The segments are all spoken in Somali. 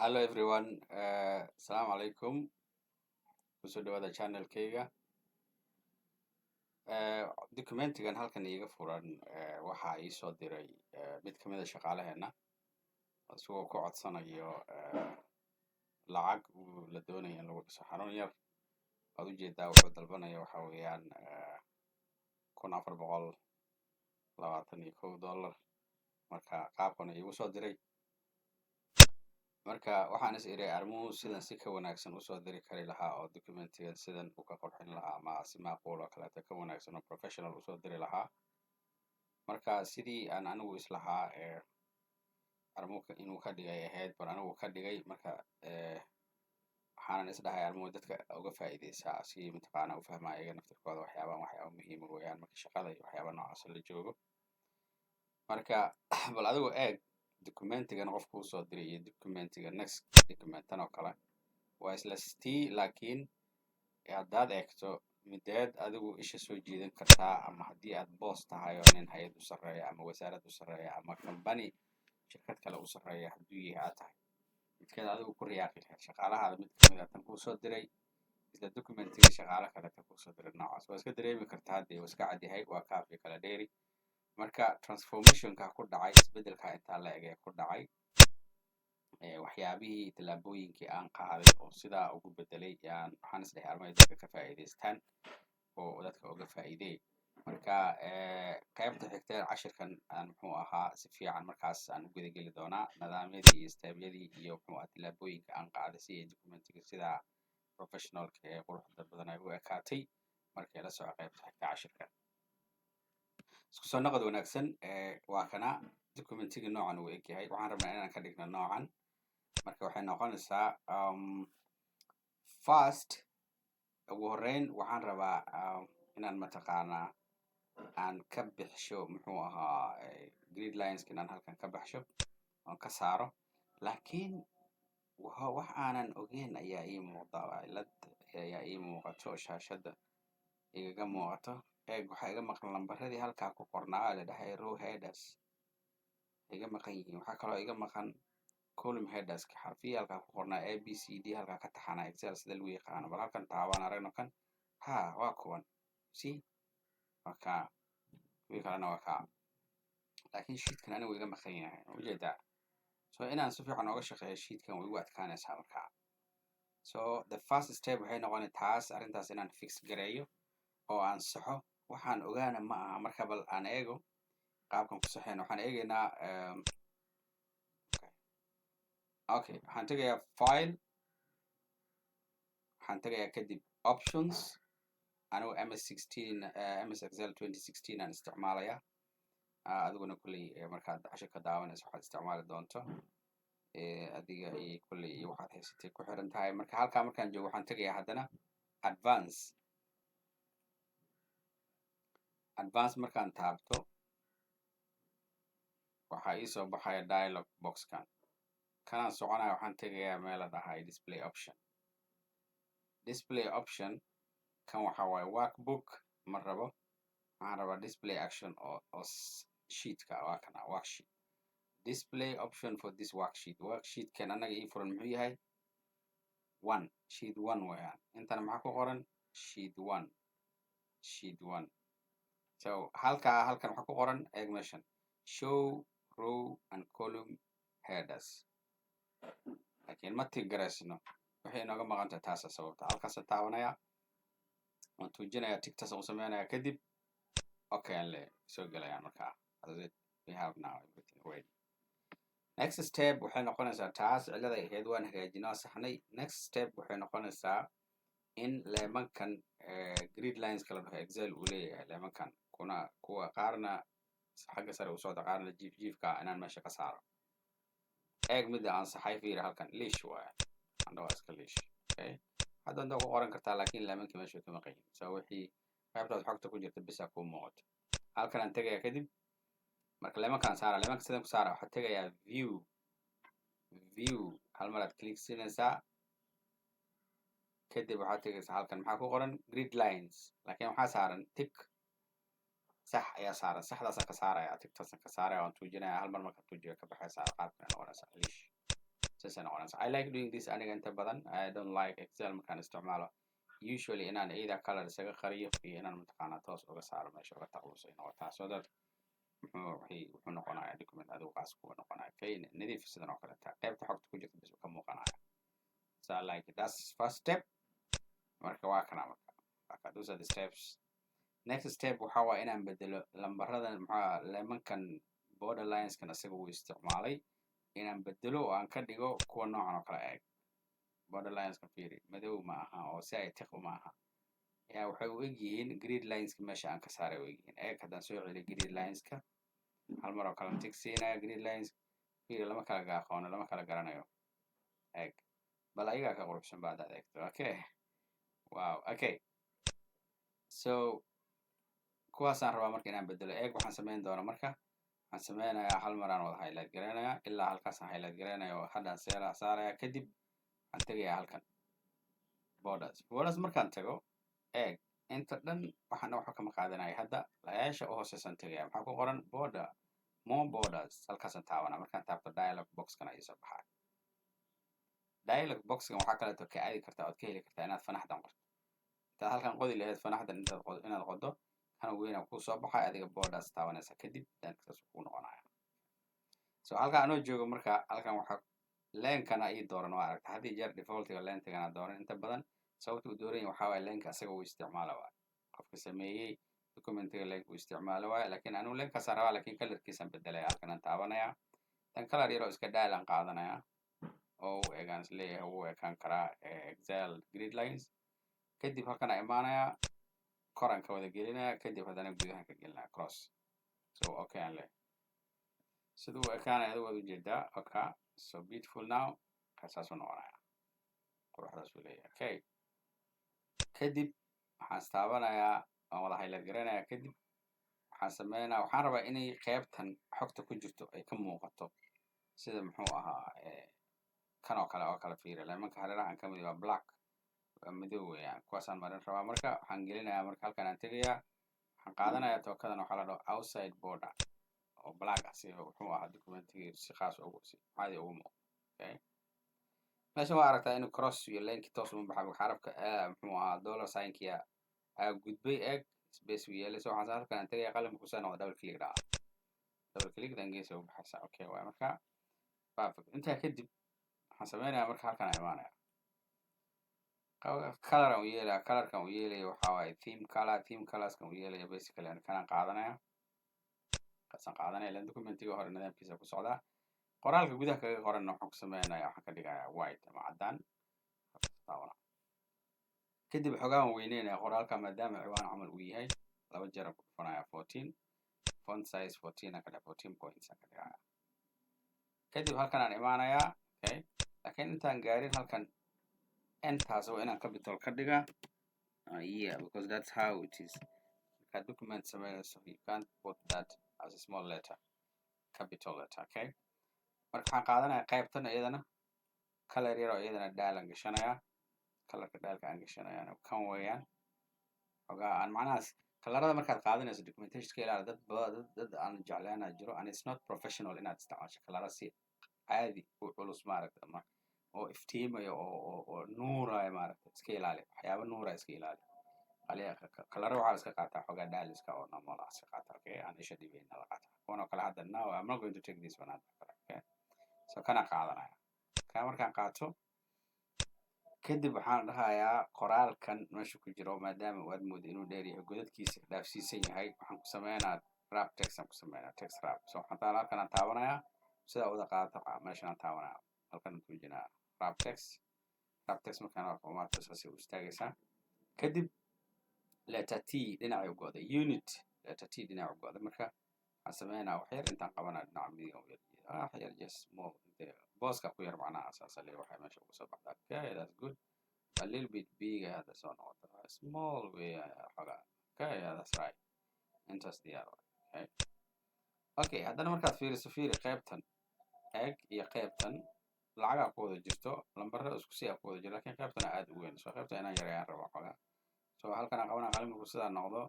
Hello everyone, asalaamu calaykum. Kusoo dhawaada channelkayga. Documentigan halkan iiga furan waxaa iisoo diray mid kamid a shaqaalaheena, isagoo ku codsanayo lacag uu la doonaya in lagu dhiso xarun yar. Waad ujeedaa, wuxuu dalbanaya waxa weeyaan $1,421. Marka qaabkan iigu soo diray, marka waxaan is iri arrimuhu sidan si ka wanaagsan usoo diri kari lahaa oo documentigan sidan uu ka qurxin lahaa ama si macquul oo kaleeto ka wanaagsan oo professional usoo diri lahaa. Marka sidii aan anigu islahaa arrimuhu inuu ka dhigay ahayd, bar anigu ka dhigay. Marka waxaanan isdhahay arrimuhu dadka uga faa'iideysaa si mataqaana u fahmaa iyaga naftirkooda waxyaabahan waxyaaba muhiima weeyaan marka shaqada iyo waxyaaba noocaas la joogo. Marka bal adigu eeg documentigan qofku usoo diray iyo documentiga next documentan oo kale waa isla stii, laakiin haddaad eegto mideed adigu isha soo jiidan kartaa, ama haddii aad boss tahay oo nin hay-ad u sarreeya ama wasaarad u sarreeya ama company shirkad kale u sarreeya hadduu yahay aad tahay, midkeed adigu ku riyaaqi lahayd? Shaqaalahaada mid kamid a tan kuusoo diray, isla documentiga shaqaale kale tan kuusoo diray noocaas, waa iska dareemi kartaa dee, waa iska cadyahay, waa kaafi kala dheeri. Marka transformationka ku dhacay, isbedelka intaa la eg ee ku dhacay, waxyaabihii tallaabooyinkii aan qaaday oo sidaa ugu bedelay yaan waxaan isdhahay armay dadka ka faa'iidaystaan oo dadka uga faa'iideey. Marka qaybta xigta cashirkan aan muxuu ahaa si fiican markaas aan u gudageli doonaa nidaamyadii iyo stepyadii iyo muxuu ahaa tallaabooyinka aan qaaday si ay documentiga sidaa professionalka ee quruxda badan ay u ekaatay. Markay la soco qaybta xigta cashirkan. Isku soo noqod wanaagsan. Waa kana documentiga noocan uu eg yahay. Waxaan rabnaa inaan ka dhigno noocan. Marka waxay noqonaysaa first, ugu horreyn, waxaan rabaa inaan mataqaanaa aan ka bixsho muxuu ahaa grid lines, inaan halkan ka baxsho oon ka saaro. Laakiin wax aanan ogeyn ayaa ii muuqda, cilad ayaa ii muuqato, shaashadda igaga muuqato. Eeg, waxaa iga maqan lambaradii halkaa ku qornaa la dhahay row headers iga maqan yihiin. Waxaa kaloo iga maqan column headers, xarfiyii halkaa ku qornaa A B C D halkaa ka taxana Excel sida lagu yaqaano. Bal halkan taabaan aragno kan. Ha, waa kuwan, see, waa kaa, kuwii kalena waa kaa, laakiin sheetkan anigu iga maqan yahay, ujeedaa. So inaan si fiican ooga shaqeeyo sheetkan way igu adkaanaysaa. Markaa so the first step waxay noqonay taas, arrintaas inaan fix gareeyo oo aan saxo. Waxaan ogaana ma aha. Marka bal aan eego qaabkan ku saxeyno. Waxaan eegaynaa okay, waxaan tegayaa File, waxaan tegayaa kadib Options. Anigu MS 16, MS Excel 2016 aan isticmaalayaa. Adiguna kulley markaad cashirka daawanayso waxaad isticmaali doonto adiga iyo kulley iyo waxaad haysatay ku xiran tahay. Marka halkaa markaan joogo, waxaan tegayaa haddana Advance. Advance markaan taabto, waxaa iisoo baxaya dialog boxkan. Kanaan soconaya, waxaan tegayaa meel la dhahay Display Option. Display Option kan waxa waaye workbook ma rabo, waxaan rabaa display action oo sheetka. Waa kana worksheet, display option for this worksheet. Worksheetkan annaga ii furan muxuu yahay? One, sheet one weeyaan. Intana maxaa ku qoran? Sheet one, sheet one. So halkaa halkan waxaa ku qoran, eeg meeshan, show row and column headers, laakiin ma tick garaysno. Waxay inooga maqan tahay taasa sababta. Halkaasaan taabanaya, waan tuujinaya, ticktaasaan u sameynaya, kadib okay aan leeyahay, soo gelayaan. Markaa that's it, we have now everything ready. Next step waxay noqonaysaa, taas ciladay ahayd waan hagaajinoo saxnay. Next step waxay noqonaysaa in leemankan grid lines kala dhaho Excel uu leeyahay, leemankan kuna kuwa qaarna xagga sare u socda, qaarna jiif jiifka, inaan meesha ka saaro. Eeg midda aan saxay, fiiri halkan, liish waaya, andha waa iska liish. Okay, waxaad doonta ku qoran kartaa, laakiin leemankii meesha way ka maqan yihiin. So wixii qaybtaas xogta ku jirta bisa kuu muuqato. Halkan aan tegaya kadib, marka leemankaan saara. Leemanka sidan ku saara, waxaad tegayaa View. View hal mar aad click siinaysaa, kadib waxaad tegaysaa halkan maxaa ku qoran? Grid lines, laakiin waxaa saaran tick, sax ayaa saaran. Saxdaasaan ka saaraya, ticktaasaan ka saaraya, waan tuujinaya. Hal mar markaan tuujiyo, ka baxaysaa, qaabkan noqonaysaa liish. So Sidaasay noqonaysa. I like doing this. Aniga inta badan I don't like Excel markaan isticmaalo usually inaan either color isaga qariyo iyo inaan mataqaanaa toos uga saaro meesha, uga taqluso ay noqotaa, so that muxuu wuxuu noqonayaa document adigu qaas kuwa noqonaya, okay, nadiif sidan oo kaleeta, qaybta xogta ku jirta bas ka muuqanaya. So I like it. That's first step. Marka waa kana. Marka those are the steps. Next step waxa waa inaan bedelo lambarada, maxaa lemankan, border lineskan isaga uu isticmaalay, inaan bedelo oo aan ka dhigo kuwa noocan oo kale. Eeg border lineskan, fiiri, madow ma aha oo si ay tiq uma aha. Yaa waxay u eg yihiin grid lineska meesha aan ka saaray u egyihiin. Eeg, haddaan soo celiyo grid lineska hal mar oo kale tick siinaya grid lines, fiiri, lama kala aqoono, lama kala garanayo. Eeg bal, ayagaa ka quruxsan ba haddaad eegto. Okay, wow, okay, so kuwaasaan rabaa marka inaan bedelo. Eeg waxaan samayn doona. Marka waxaan sameynayaa, hal mar aan wada highlight garaynayaa, ilaa halkaasaan highlight garaynaya oo haddaan seela saaraya. Kadib waxaan tegayaa halkan borders. Borders markaan tago, eeg, inta dhan waxaan waxba kama qaadanaya. Hadda layaasha u hooseysaan tegaya. Maxaa ku qoran? Border, more borders. Halkaasaan taabanaa. Markaan taabto, dialog boxkan ayuu soo baxaya. Dialog boxkan waxaa kaleeto ka aadi kartaa ood ka heli kartaa inaad fanaxdan qorto. Intaad halkan qodi lahayd fanaxdan, intaad inaad qodo kana weyna kuu soo baxay, adiga borders taabanaysa, kadib dan saas kuu noqonaya. So halkan anoo joogo, marka halkan waxaa linekana ii dooran. Waa aragta, haddii jeer defaultiga linekana dooran inta badan. Sababta uu dooran yahay waxaa waaye lineka asaga uu isticmaala waaye, qofka sameeyey documentiga lineka uu isticmaalo waaye. Laakiin anigu linekaasaan rabaa, laakiin colorkiisaan bedelaya. Halkan aan taabanaya, dan color yaroo iska dhaalan qaadanaya oo u egaan isleeyahay wuu ekaan karaa Excel grid lines. Kadib halkan aan imaanaya, koran ka wada gelinaya, kadib haddana gudahan ka gelinaya cross. So okay aan leeyahay. Sida uu ekaanaya adigu waad ujeedaa. Okay, so beautiful now. Saasuu noqonaya, quruxdaas uu leeyahay. Okay, kadib waxaan istaabanayaa, waan wada highlight garanayaa. Kadib waxaan sameynaya, waxaan rabaa inay qeybtan xogta ku jirto ay ka muuqato, sida muxuu ahaa kan oo kale oo kale. Fiiri, limanka hareerahan ka mid waa black, waa madow weeyaan. Kuwaasaan marin rabaa. Marka waxaan gelinayaa, marka halkan aan tegayaa, waxaan qaadanayaa tookadan waxaa la dhaho outside border oo black ah, si muxuu ahaa documentigii si khaas ugu si caadi ugu muuqdo. Okay, meeshan waa aragtaa inuu cross iyo lineki toos uma baxa. Xarafka muxuu ahaa dollar signkia aa gudbay. Eeg, space uu yeelay. So waxaan halkan aan tegaya, qalamka kusoo noqdo, double click dhaca, double click, dan geesa u baxaysa. Okay waay, marka perfect. Intaa kadib waxaan sameynayaa, marka halkan aan imaanaya, color aan u yeelaya. Colorkan u yeelaya waxaa waaye theme color. Theme colorskan u yeelaya basically aan kanaan qaadanaya, kaasaan qaadanaya, ilan documentiga hore nidaamkiisa ku socdaa. Qoraalka gudaha kaga qoranna waxaan ku sameynaya, waxaan ka dhigayaa white ama caddaan. Taawana kadib xogaan weyneynaya qoraalka, maadaama ciwaan camal uu yahay. Laba jeer aan ku dhufanaya, 14 font size, 14 aan ka dhig, 14 points aan ka dhigaya. Kadib halkan aan imaanayaa. Okay, laakiin intaan gaarin halkan, intaas waa inaan capital ka dhigaa. Yeah, because that's how it is. Markaad document sameynayso, you can't put that as a small letter, capital letter. Okay, marka waxaan qaadanaya qaybtan, iyadana color yar oo iyadana dhaalan gashanayaa. Colorka dhaalka aan gashanayana kan weeyaan. Xogaa aan macnahaas colorada markaad qaadanayso documentation ka ilaali. Dad badan, dad aan jeclaana jiro, and it's not professional inaad isticmaasho colora si caadi u culus, maaragta, ama oo iftiimaya oo nuuraya, maaragta. Iska ilaali waxyaaba nuuraya, iska ilaali. Coloro waxaa la iska qaataa xogaa dhaaliska oo normal ah iska qaata. Okay, aan isha dhibayna la qaataa, kuwan oo kale hadda. No, I'm not going to take this one hadda kale. Okay, so kana qaadanaya. Ka markaan qaato kadib, waxaan dhahayaa qoraalkan meesha ku jiro, maadaama aad moodo inuu dheer yahay, godadkiisa dhaafsiisan yahay, waxaan ku sameynaa wrap text aan ku sameynaa, text wrap. So waxaan taa halkan aan taabanayaa, sidaa wada qaadato, meeshan aan taabanaya, halkan aan tuujinaa wrap text. Wrap text markaan arko, maarta saasay u istaagaysaa. Kadib letter T dhinacay u go'day, unit letter T dhinac u go'day. Marka waxaan sameynaa, wax yar intaan qabanaa, dhinaca midiga u yar, wax yar, just small, inte booska ku yar, macnaha saasa le waxay meesha uga soo baxdaa. Okay, that's good. A little bit big hadda soo noqota, small way xogaa. Okay, yeah, that's right, intaas diyaar. Okay, haddana markaad fiiriso, fiiri qaybtan, eeg, iyo qaybtan lacagaa ku wada jirto, lambarada isku si aa ku wada jiro, lakin qaybtana aad u weyn. So qaybtan inaan yareeyaan rabo xogaa. So halkan aan qabanaa, qalimku sidaa noqdo,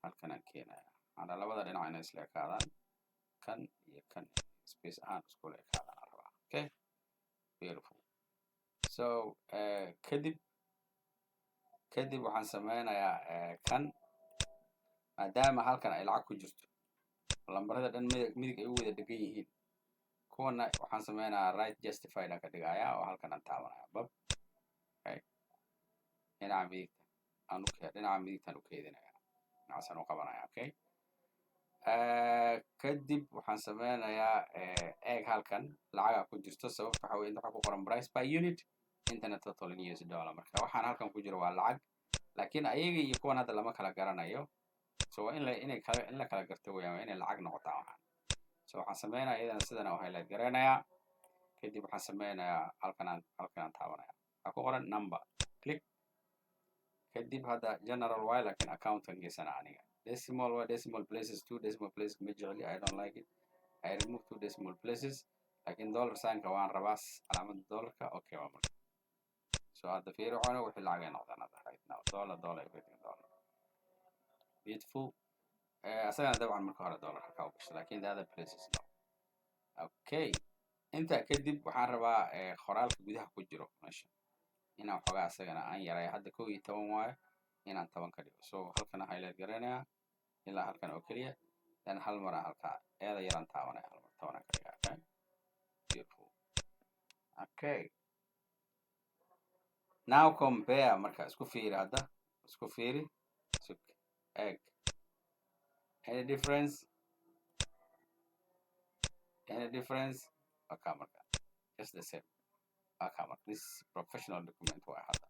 halkan aan keenaya. Waxaan labada dhinac inay isla ekaadaan, kan iyo kan space ahaan iskula ekaadaan aan rabaa. Okay. Beautiful. So kadib waxaan sameynayaa kan, maadaama halkan ay lacag ku jirto, lambarada dhan midig midig ay u wada dhegan yihiin, kuwana waxaan sameynayaa right justified aan ka dhigayaa oo halkan aan taabanaya, bab. Okay, dhinaca midigta aan u dhinaca midigtaan u keedinaya, dhinacaasaan u qabanaya. Okay, kadib waxaan sameynayaa, eeg, halkan lacagaa ku jirto. Sababta waxa weye inta waxaa ku qoran price by unit, intana total in US dollar. Marka waxaan halkan ku jiro waa lacag, laakiin ayaga iyo kuwan hadda lama kala garanayo. So waa in la inay kala in la kala garto weyaan, waa inay lacag noqotaa waxaan. So waxaan sameynaya iyadana sidan u highlight garaynayaa. Kadib waxaan sameynayaa halkan aan taabanaya, waxaa ku qoran number, click. Kadib hadda general waay, laakiin accountan geysana aniga. Decimal waa decimal places, two decimal places ma jecli. I don't like it. I remove two decimal places, laakiin dollar signka waan rabaa, calaamada dollarka. Okay, waa marka. So hadda fiiri cuna wixii lacag ay noqdaan hadda right now, dollar, dollar, everything dollar. Beautiful. Asagana dabcan marka hore dollar halkaa u gasho, laakiin the other places no. Okay, intaa kadib waxaan rabaa qoraalka gudaha ku jiro meesha inaan xoogaa asagana aan yareeyo. Hadda 11 waayo, inaan 10 ka dhigo. So halkana highlight garanayaa ilaa halkan oo keliya, then hal mar aan halkaa eeda yaraan taabanaya, hal mar 10 aan ka dhigaa. Okay, beautiful. Okay, now compare. Marka isku fiiri, hadda isku fiiri, isku eeg. Any difference? Any difference? Okay, marka just the same. Okay, marka this is professional document waa hadda.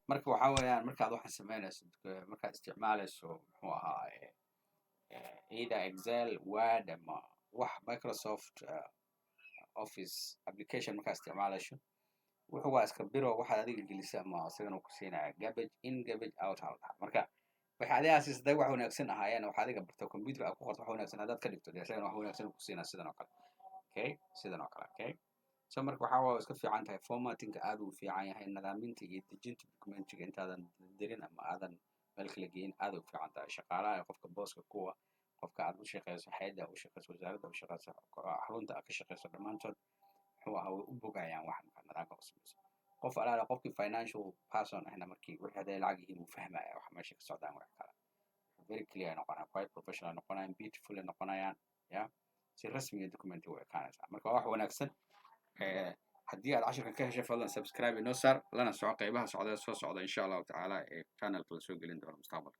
Marka waxaa weeyaan, markaad waxaan sameynayso, markaad isticmaalayso, muxuu ahaa, either Excel, Word ama wax Microsoft Office application markaad isticmaalayso, wuxuu waa iska biro. Waxaad adiga gelisa ama isagana ku siinaya, garbage in, garbage out hal dhaha. Marka waxay adigaa siisatay wax wanaagsan ahaayeen, waxa adiga barto computer aad ku qorto, wax wanaagsan haddaad ka dhigto, dee isagana wax wanaagsan ku siinaya, sidan oo kale. Okay, sidan oo kale. Okay, so marka waxaa waa iska fiican tahay, formattingka aad uu fiican yahay, nadaaminta iyo dejinta documentiga intaadan dirin ama aadan meel kala geyin aad u fiican tahay. Shaqaalaha, qofka booska, kuwa qofka aad u shaqeyso, hay'adda u shaqeyso, wasaaradda u shaqeyso, xarunta aad ka shaqeyso, dhammaantood muxuu ahaa, way u bogayaan wax markaad nidaamka u samayso. Qof alaala qofkii financial person ahna, markii wixii hadday lacag yihiin, wuu fahmaya waxa meesha ka socdaan. Wax kale very clear noqonaya, quite professional noqonayaan, beautiful noqonayaan, ya si rasmiga documenti u ekaanaysaa. Marka waa wax wanaagsan. Haddii aad cashirkan ka heshay, fadlan subscribe inoo saar, lana soco qeybaha socda soo socda, insha Allahu tacaala, ee channelka la soo gelin doono mustaqbalka.